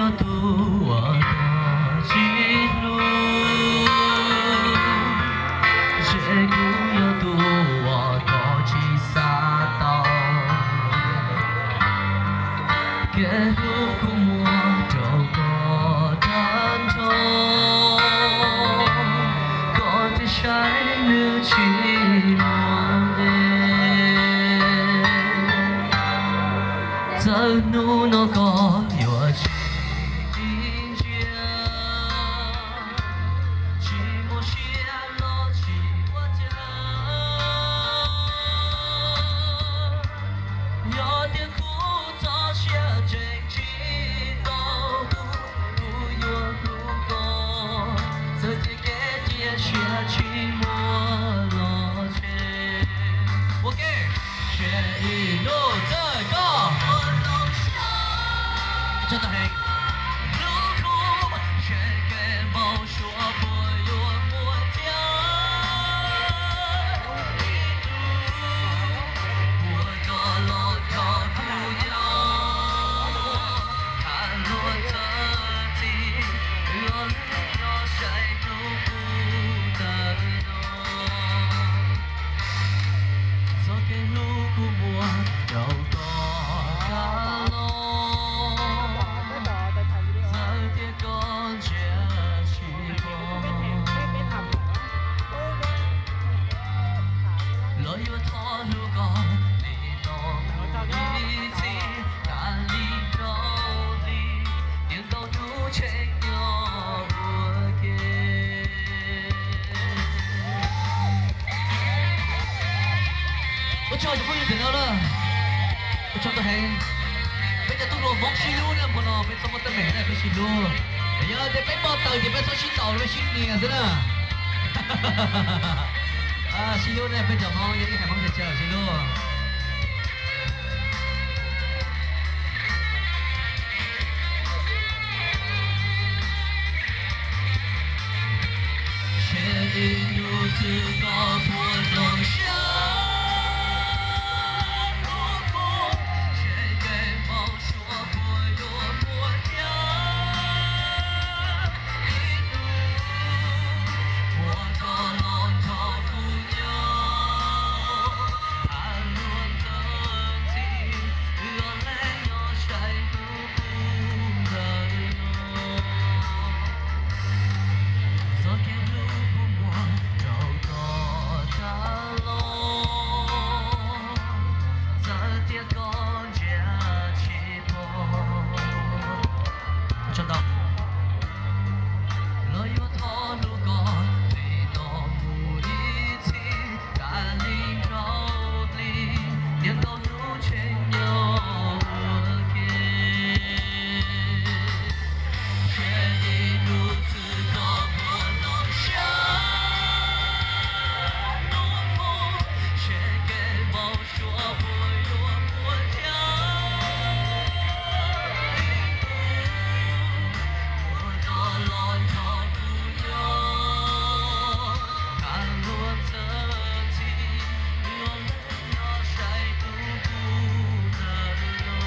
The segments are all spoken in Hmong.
Tus uas koj tsis hlub, ntshe kuv yog tus uas koj tsis xav tau. Kev hlub kuv muab rau koj tag nrho, koj thiaj saib nws tsis muaj nqis. Txawm hnub no koj yuav tsis ntsia, tsis muaj siab los tsis ua cas. Yog tias kuv txoj sia tseem tsis tau tu, kuv yuav hlub koj txawm tias kev cia siab tsis muaj los tseg. Ua ke, ib hnub txawm koj. Tso tau heev. Hlub kuv ntshe kev npau suav puas yuav muaj tiag. Ib hnub puas koj los nrog kuv nyob, tham luag txog txim, los leej nyob saib hnub puv ntawm no. Txoj kev hlub kuv muab rau koj tag los, txawm tias koj ntsia tsis pom, los yuav thov hlub koj li no mus ib txhis, tas li rau hli, tiam ntau hnub tseem nyob ua ke. Ua tsaug cov phooj ywg tiam no na. Ua tsaug tau heev. Peb cov tub hluas Hmoob sib hlub na, hmo no peb txhob muaj teeb meem na, peb sib hlub. Yog tias peb npau taws ces peb txhob sib ntaus, peb sib nias xwb na. Sib hlub na, peb cov Hmoob yog ib haiv Hmoob tseem tsawg sib hlub. Seb ib hnub twg koj puas zoo siab, hlub kuv, seb kev npau suav puas yuav muaj tiag. Ib hnub puas koj los nrog kuv nyob, tham luag txog txim, los leej nyob saib hnub puv ntawm no. Txoj kev hlub kuv muab rau koj tag los, txawm tias koj ntsia tsis pom, los yuav thov hlub koj li no mus ib txhis, tas li rau hli, tiam ntau hnub tseem nyob ua ke. Seb ib hnub twg koj puas zoo siab, hlub kuv, seb kev npau suav puas yuav muaj tiag. Ib hnub puas koj los nrog kuv nyob, tham luag txog txim, los leej nyob saib hnub puv ntawm no.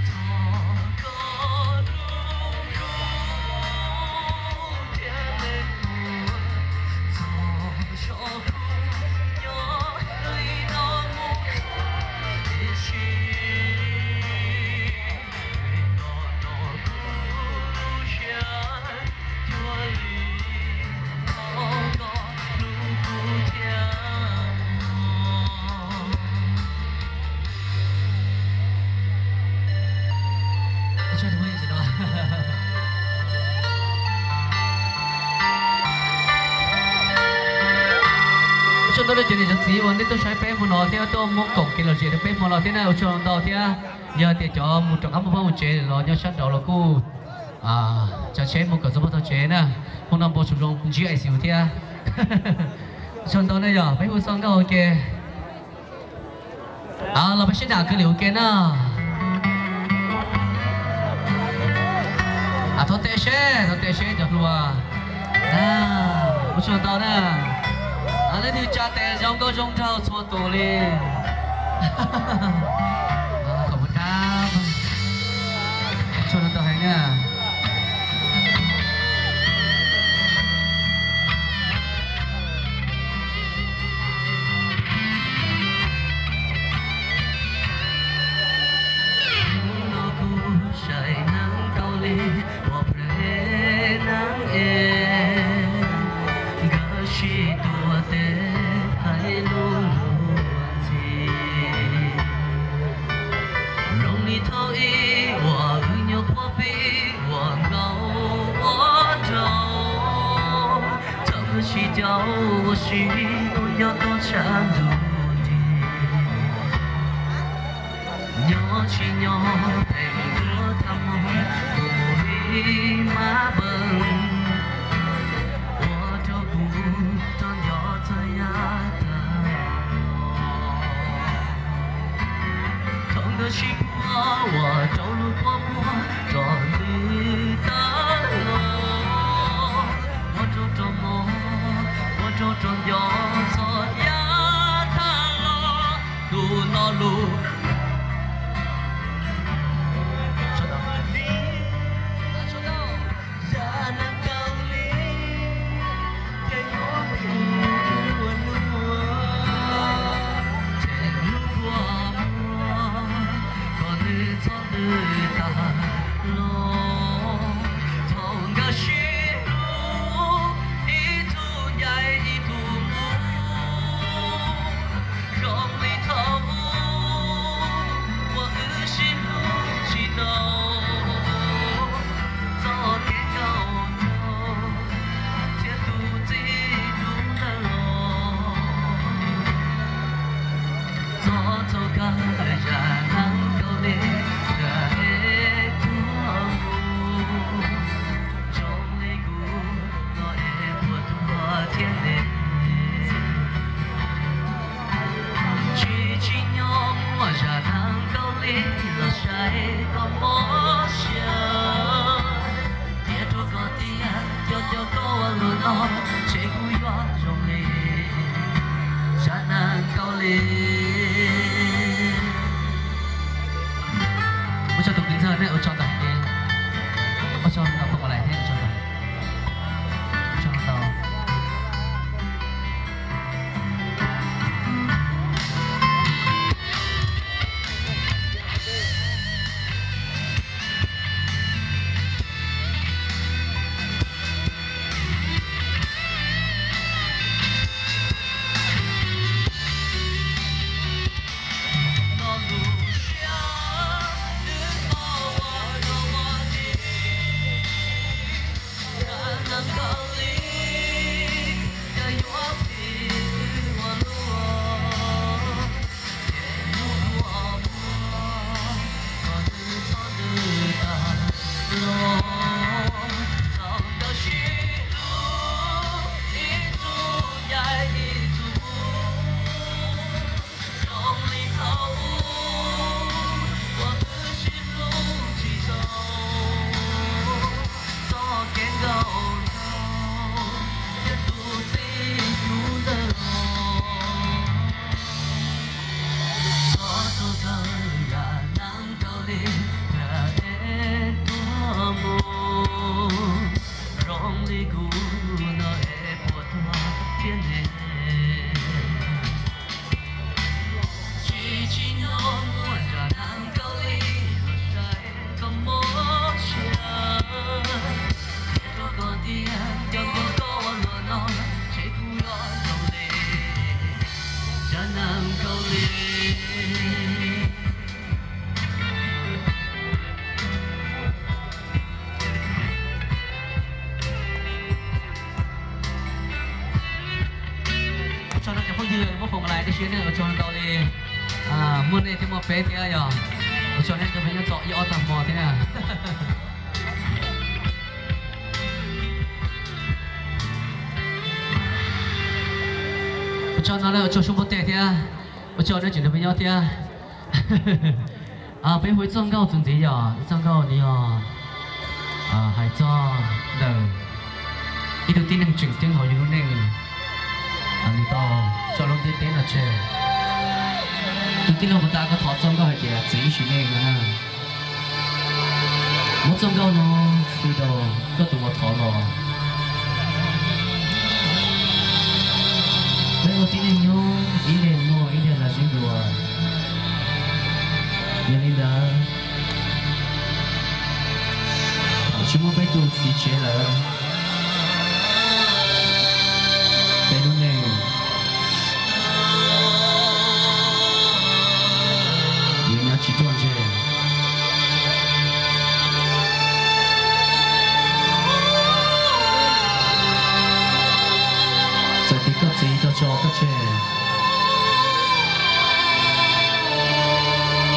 Thov koj hlub kuv thiab leej muam, txhob tso kuv nyob li no mus txog tib si. Vim hnub no kuv lub siab cuag li thov koj hlub kuv thiab. Ua tsaug ntau rau cov niam cov txiv uas nej tuaj saib peb hmo no thiab tuaj muab koom kev lom zem rau peb hmo no thiab na, ua tsaug ntau thiab. Yog tias cov mus rov qab mus pab mus tsev los nyob sab nraud los kuj tsav tsheb mus kom txog pab tog tsev na. Hmo no npau suav zoo ntsib I C U thiab. Ua tsaug ntau na, yog peb hu txoj nkauj ua ke. Los peb sib tham kwv lwm ua ke na. Thov tes seb, thov tes seb cov hluas. Ua tsaug ntau na. Leej twg tsa tes zoo nkauj zoo nraug txhua tus li. Khov mus dab. Tso no tau hais na. Hnub no kuv saib neeg kaus lim ua pres neeg es, nkawd sib tuav tes hais lus luag ntxhi. Zoo li thaum ub uas wb nyuam qhuav pib ua nkauj ua nraug, thaum nkawd sib caum ua si tuaj nco tau tshav ntuj nrig. Nyob tsis nyob pheej tuaj tham mos mus li mab npeeg, ua rau kuv rov nco txog yav tag los. Thaum nkawd sib puag ua rau lub pob muag rov ntws tag los, ua rau rov mos, ua rau rov nco txog yav tag los. Tus no lus, zaj neeg kaus lim ces yuav pib ua luag, tshem lub kua muag kom nws txhob ntws tag los. Thaum nkawd sib hlub ib tug ncaim ib tug mus, zoo li thaum ub uas wb sib hlub tsis tau, txoj kev nkauj nraug thiab tus txiv hlub ntawd los. Txog thaum kawg zaj neeg kaus lim nrog es tuag mus, zoo li kuv no es puas tuag thiab ne. Tsis tsim nyog muaj zaj neeg kaus lim los saib kom mob siab, tiam rau koj tiag cov cov koj ua luag no, ntshe kuv yuav zoo li zaj neeg kaus lim. Ua tsaug tus kwv ntxawg, nej ua tsaug ntau heev, ua tsaug ntau, phooj ywg thiab ua tsaug ntau, ua tsaug ntau. Zoo li kuv no es puas tuag thiab ne. Tsis tsim nyog muaj zaj neeg kaus lim los saib kom mob siab, tiam rau koj tiag cov koj ua luag no, ntshe kuv yuav zoo li zaj neeg kaus lim. Ua tsaug nej cov phooj ywg muab foom lais tib si, nej ua tsaug ntau li. Muaj nej thiab muaj peb thiab yog ua tsaug nej cov peb nyob txom ib ob tag hmo thiab na. Ua tsaug no, ua tsaug sub npua teg thiab ua tsaug nej tseem nrog peb nyob thiab. Peb hu ib txoj nkauj txuas ntxiv yog ib txoj nkauj nws yog hais txog ntawm ib tug tib neeg tseem ceeb hauv yus lub neej, nws tau tso lub ntiaj teb no tseg. Tus tij laug puas tas koj thov txoj nkauj hais tias txiv ib sim neej no na. Txoj nkauj no hws rau koj tus uas thov los. Peb ua tib neeg nyob ib leeg muaj ib leeg lag zeb dua. Yog li ntawd, thaum tsis muaj peb tus txiv tsev lawm, peb lub neej yuav nyob tsis ruaj ntseg. Txawm tias koj txiv tau tso koj tseg,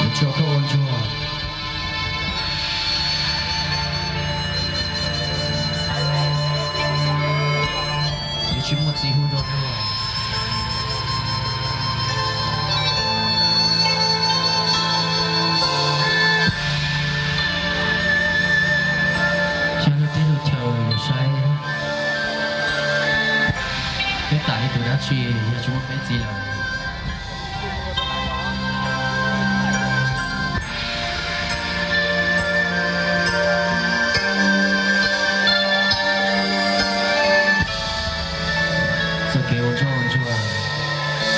yuav tso koj ua ntsuag, yuav tsis muaj txiv hu rau luag. Xyov luag teb luag chaw yuav saib peb tam li tus dab tsi yog tsis muaj peb txiv lawm. Txoj kev ua ntsuag ua ntsuag,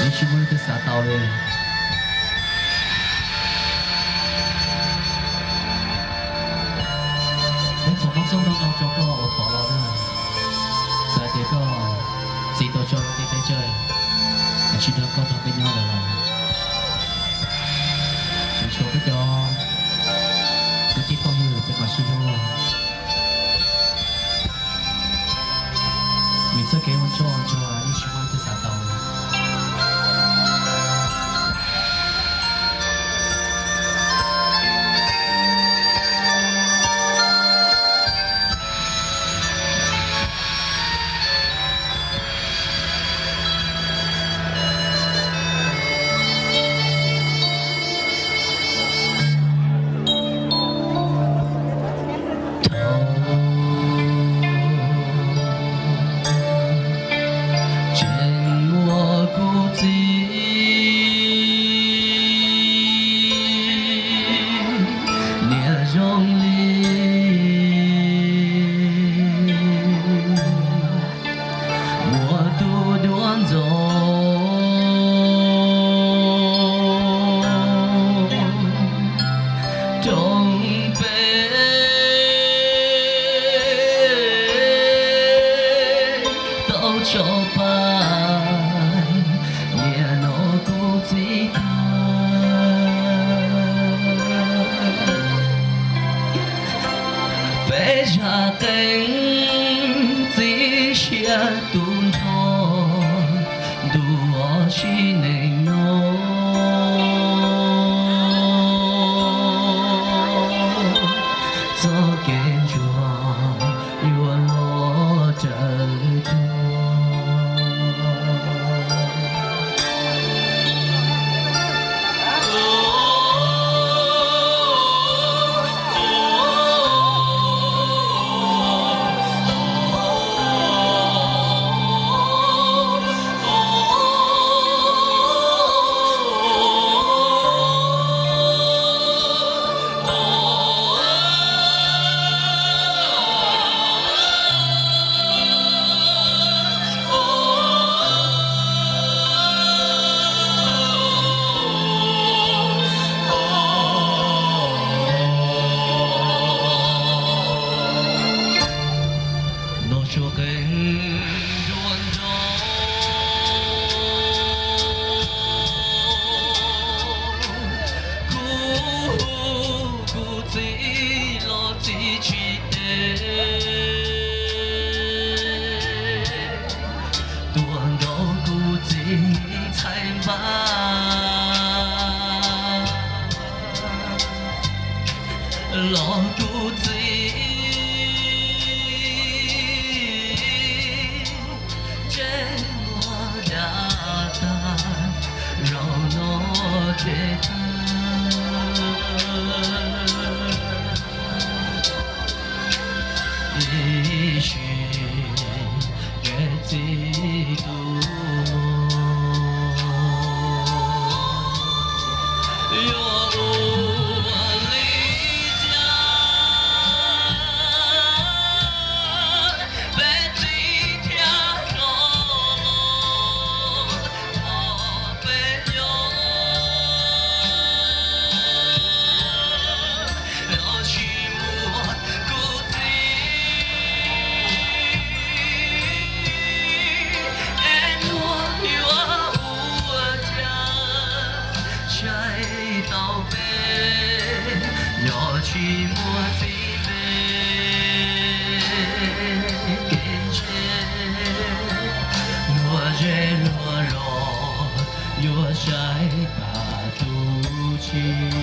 yeej tsis muaj leej twg xav tau li. Peb thov muab txoj nkauj no rau koj uas thov los na. Txawm tias koj txiv tau tso lub teb peb tsawg, tsis nrog koj nrog peb nyob lawm los, tseem tshuav peb cov kwv tij phooj ywg peb mam sib hlub. Vim txoj kev ua ntsuag ua ntsuag yeej tsis muaj leej twg xav tau. Thaum tseem muaj kuv txiv niaj zoo li, muaj tus duab ntxoog roos peb tau tso pais, nim no kuv txiv tag. Peb zaj qeej txiv siab tu nrho, ntu ob sim neej no txoj kev ntsuag yuav los raws tuag. Noj suab qeej nruab nrog, kuv hu kuv txiv los txiv tsis teb. Tuaj nrog kuv txiv txhais npab los kuv txiv, ntsej muag dag tag, zaum no tseg tag. Ib sim kev txij tus muag yuav ua li cas? muaj txiv me kev ntse, luag zej luag zos yuav saib tas tus tsis.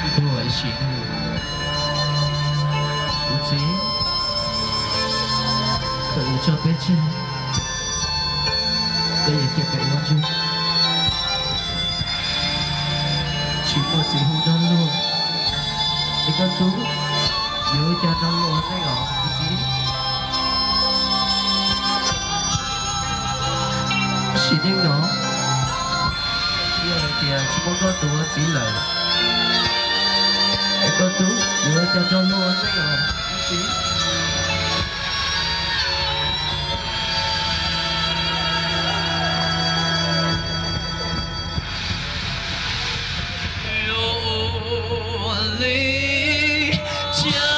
Ib tug ua ib sim, kuv txiv, khaws tso peb tseg, peb yuav cia peb ua ntsuag. Tsis muaj txiv hu nrog luag, es koj tub yuav ua cas nrog luag ua neej os kuv txiv? Sim neej no yog hais tias tsis muaj koj tus ua txiv lawm, es koj tub yuav ua cas nrog luag ua neej os kuv txiv? Yuav ua li cas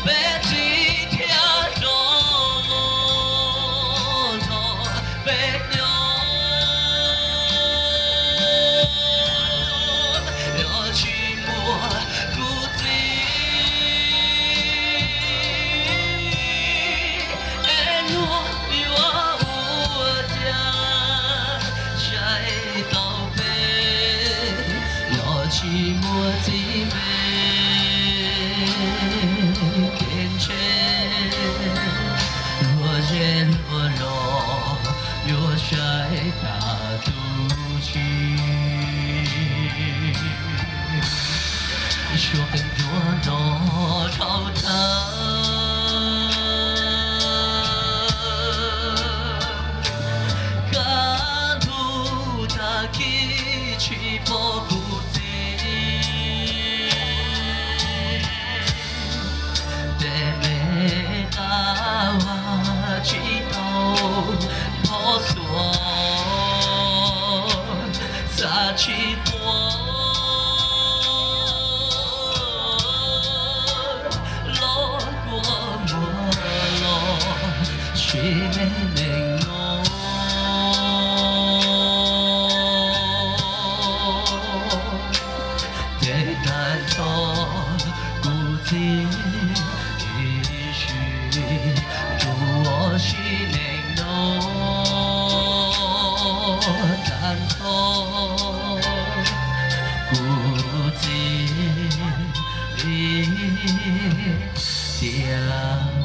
peb txiv thiaj rov los nrog peb nyob? Yog tsis muaj kuv txiv, es luag yuav ua cas saib tau peb? Yog tsis muaj txiv me kev ntse, luag zej luag zos yuav saib tas tus tsis. Suav qeej nruab nrog rau tag, kaj ntug tag kis tsis pom kuv txiv. Tej me qab vaj tsis tau phob xuas, xav tsis quav los kua muag los sim neej no. Ces tag nrho kuv txiv, ib sim tus ua sim neej no. Tag nrho kuv txiv, tias